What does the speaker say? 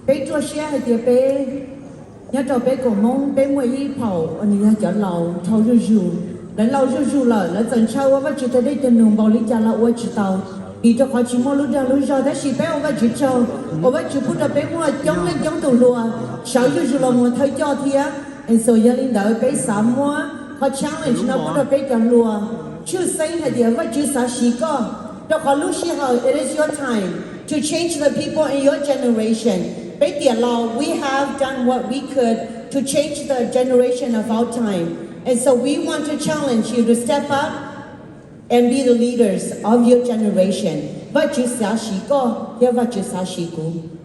Peb ruaj siab hais tias peb nyob rau peb koom Hmoob peb muaj ib phaum uas nws yog cov laus dhau zuj zus. Lawv laus zuj zus lawm, lawv txawm ntshaw ua Vajtswv tus dej tus num npaum li cas los ua tsis tau, vim rau qhov tsis muaj lub dag lub zog. Tab sis peb ua Vajtswv tsaug uas Vajtswv pub rau peb muaj coob leej coob tus hluas sawv zuj zus los mus thawj coj thiab. And so yog li ntawd peb xav muab qhov challenge no pub rau peb cov hluas, tshwj xeeb hais tias Vajtswv xav siv koj, rau qhov lub sij hawm, it is your time to change the people in your generation. Peb tiam laus, we have done what we could to change the generation of our time. And so we want to challenge you to step up and be the leaders of your generation. Vajtswv xav siv koj thiab Vajtswv xav siv kuv.